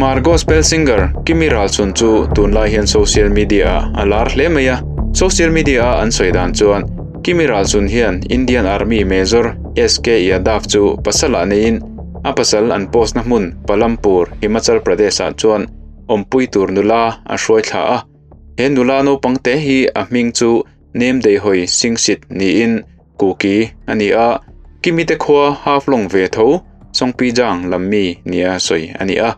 Hmar Gospel singer Kimi Ralchhun chu tunlai hian social media ah a lar hle mai a. Social media a an sawi dan chuan Kimi Ralchhun hian Indian Army Major SK Yadav chu pasal ah neiin a pasal an post na hmun Palampur, Himachal Pradesh ah chuan awmpui tur nula a hruai thla a. He nula naupang te hi a hming chu Nemdeihawi Singsit niin Kuki a ni a, Kimi te khua Haflong ve tho Songpijang lam mi nia sawi a ni a.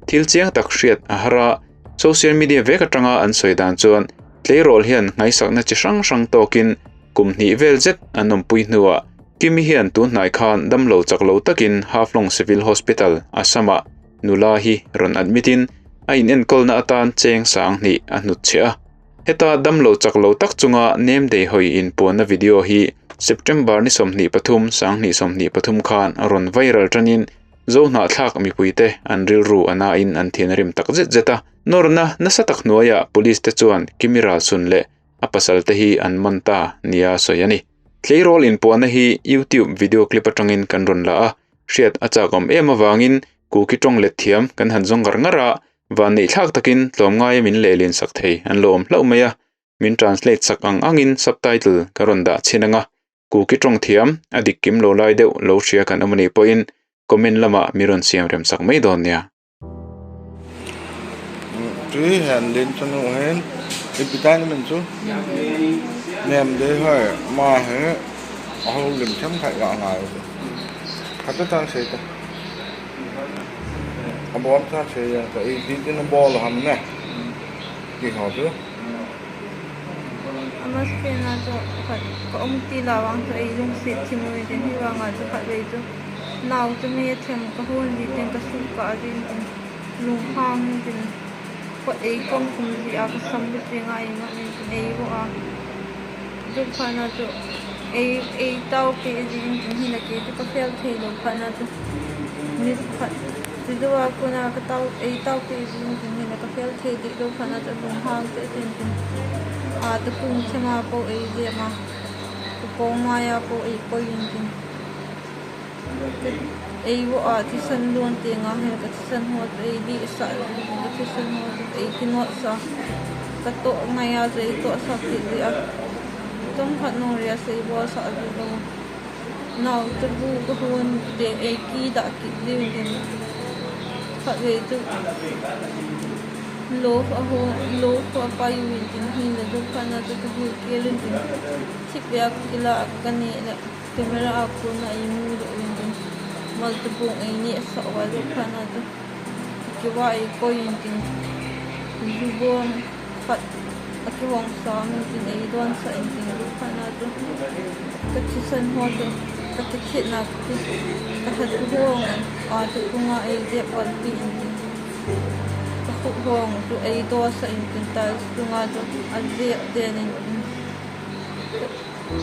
Thil chiang tak hriat a har a, social media vek atanga an sawi dan chuan tleirawl hian nghaisakna chi hrang hrang tawkin kum hnih vel zet an awmpui hnuah Kimi hian tun hnai khan damlo chak lo takin Haflong Civil Hospital, Assam-ah nula hi rawn admit in a inenkawlna atan cheng sang hnih a hnutchhiah a. Heta damlo chak lo tak chunga nem dei hawi inpuanna video hi September ni 23, 2023 khan a rawn viral tanin Zohnahthlak mipuite an rilru a nain an thian rim tak zet zet a. Nawrna nasa tak hnuaiah police te chuan Kimi Ralchhun leh a pasal te hi an man ta nia sawi a ni. Tleirawl inpuanna hi YouTube video clip atangin kan rawn la a, hriat a chakawm em avangin Kuki tawng let thiam kan han zawng ngar ngar a, Van neih thlak takin tlawmngaia min lehlin sak thei an lo awm hlauh mai a, min translate sak ang angin subtitle ka rawn dah chhin ang a, Kuki tawng thiam a dik kim lo lai deuh lo hria kan awm anih pawhin comment lamah mi rawn siam rem sak mai dawn nia. Tui hian din chu nu hin i pitan min chu nem de hoi ma hi a ho lim them khaih ngah ngai khat ta chan sei ta. A bawm cha che yang ka i ti tin a ball ham ne ti ho chu. Amas pena chu khat ka um ti la wang chu ei lung sit thim ui tin hi wanga chu khat vei chu nau chu mi a them ka hun zi tin ka su ka a rin tin lung hang tin ka ei kawng kum zi a ka sam te chu nga ei ma min tin ei ru a chu phana chu ei ei tau pe zi in tin hi na ke chu ka fel thei lo phana chu ni khat ti deuh a kuna ka tau ei tau pe zi in tin hi na ka fel thei dih lo phana chu lung hang te tin tin a te kung thema pawh ei zem a ka kawng maia pawh ei pawi in tin ei pawh ah thisen luan te nga hei ka thisen haw chu ei bih sa ka thisen haw chu ei ti nawt sa ka tawh mai a chu ei tawh sak tih zui a chawngkhat nawng ria sei bual sak zui lo nau te bu ka hun te ei ki dah kih zui in khat ve chu love a haw love a pai win tin hi na deuh khan a chu ka hil kel in tin thik ve a kila ka neh leh. Camera a kun a ei mu deuh in tin malte bawng ei ni a sah uai deuh khan a chu ke wa ei kawi in tin zu bawm khat a ke wang sam in tin ei dawn sa in tin deuh khan a chu ka thisen haw chu ka ke khit na chu ka hat hawng a chu kunga ei zep pal pi in tin ka huh hawng chu ei dawn sa in tin tiles chunga chu a zep den in tin.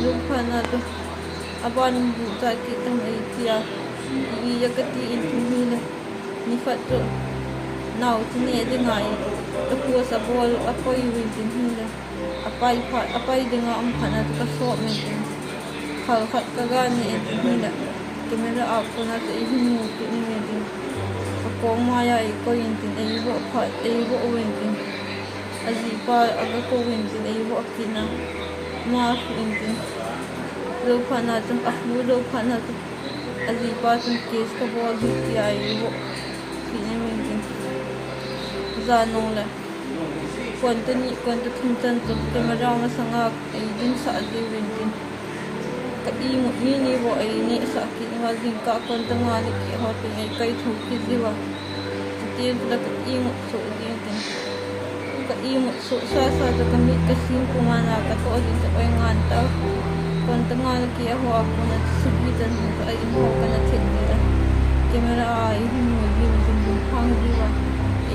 Lungphana chu a ban buh chai tih tam ei tia i a ka ti in thum hi le ni khat chu nau chu nge dinga i ka pu sa ball a pawi win tin hi le a pai phat a pai dinga awm phana chu ka sawh mai tin khal khat ka ga ni e tin hi le camera ah pawh chu i hi nu tih ni mai tin ka kawng maia i kawiin tin ei bawh phat ei bawh win tin a zih pa a ka kawin tin ei bawh a kin a. Ka i ngut suh sa sa chu ka mit ka sim kuman a ka tawh ding ka oi ngan ta kon ta ngan ki a hua kun a sugi chan hung ka in ho kana thit ni a camera a i hmu vi ma jing jing phang vi wa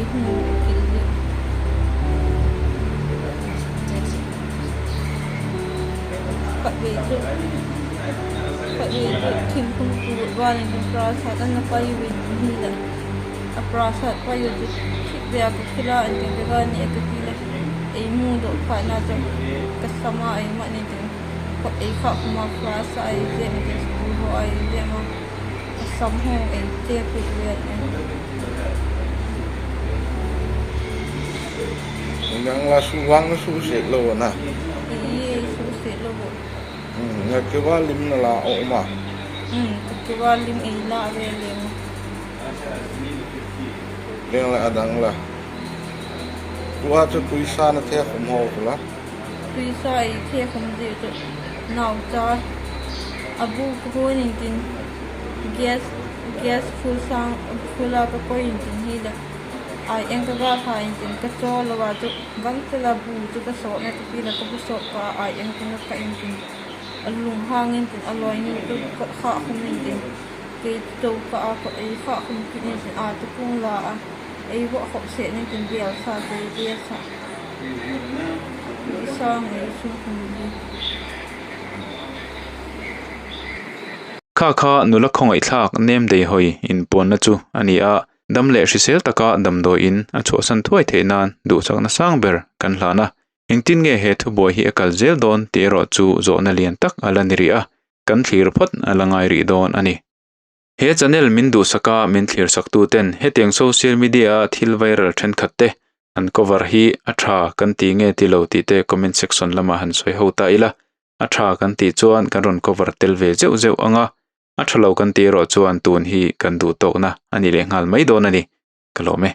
i hmu ki li ka ve chu ka ve chu thing phung pu wa ni prasad an na pai win hi la a prasad pai chu Thikriah ka khila an ti vek a ni a ka ti le ei mu dawh phahna chu ka sam a ei mah ni tin kawt ei khah khum a class a ei zem te school pawh a ei zem a ka sam ho ei te peih vel e. Dang la su wang na su set lo na. Ei su set lo bo. Na ke wa lim na la o ma. Ka ke wa lim ei la ve leng. Leng la adang la. Tua chu tui sa na the khum ho la. Tui sa ei the khum ji chu nau cha abu ko ho ning tin gas gas full sang full a ka koi tin hi la ai eng ka ga kha in tin ka chaw lo wa chu gang te la bu chu ka sawh na ka pi la ka bu sawh ka ai eng tin ka in tin a lung hang in tin a lawi nu chu ka kha khum in tin kei chu ka a ka ei kha khum tin in tin a chu kung la a ei vawh khawp seh ning tin bel sa te bel sa sang ei chung khum bi. Kha kha nula khawngaihthlak nem dei hawi inpuanna chu a ni a, Dam leh hrisel taka damdawiin a chhuahsan thuai theih nan duhchakna sang ber kan hlan a, engtin nge he thubuai hi a kal zel dawn tih erawh chu zawhna lian tak a la ni rih a, kan thlir phawt a la ngai rih dawn a ni. He channel min duhsaka min thlirsaktu ten hetiang social media a thil viral thenkhat te an cover hi a tha kan ti nge ti lo tih te comment section lamah han sawi ho ta ila, a tha kan tih chuan kan rawn cover tel ve zeuh zeuh ang a, A tha lo kan tih erawh chuan tun hi kan duh tawkna a ni leh nghal mai dawn a ni. Ka lawm e.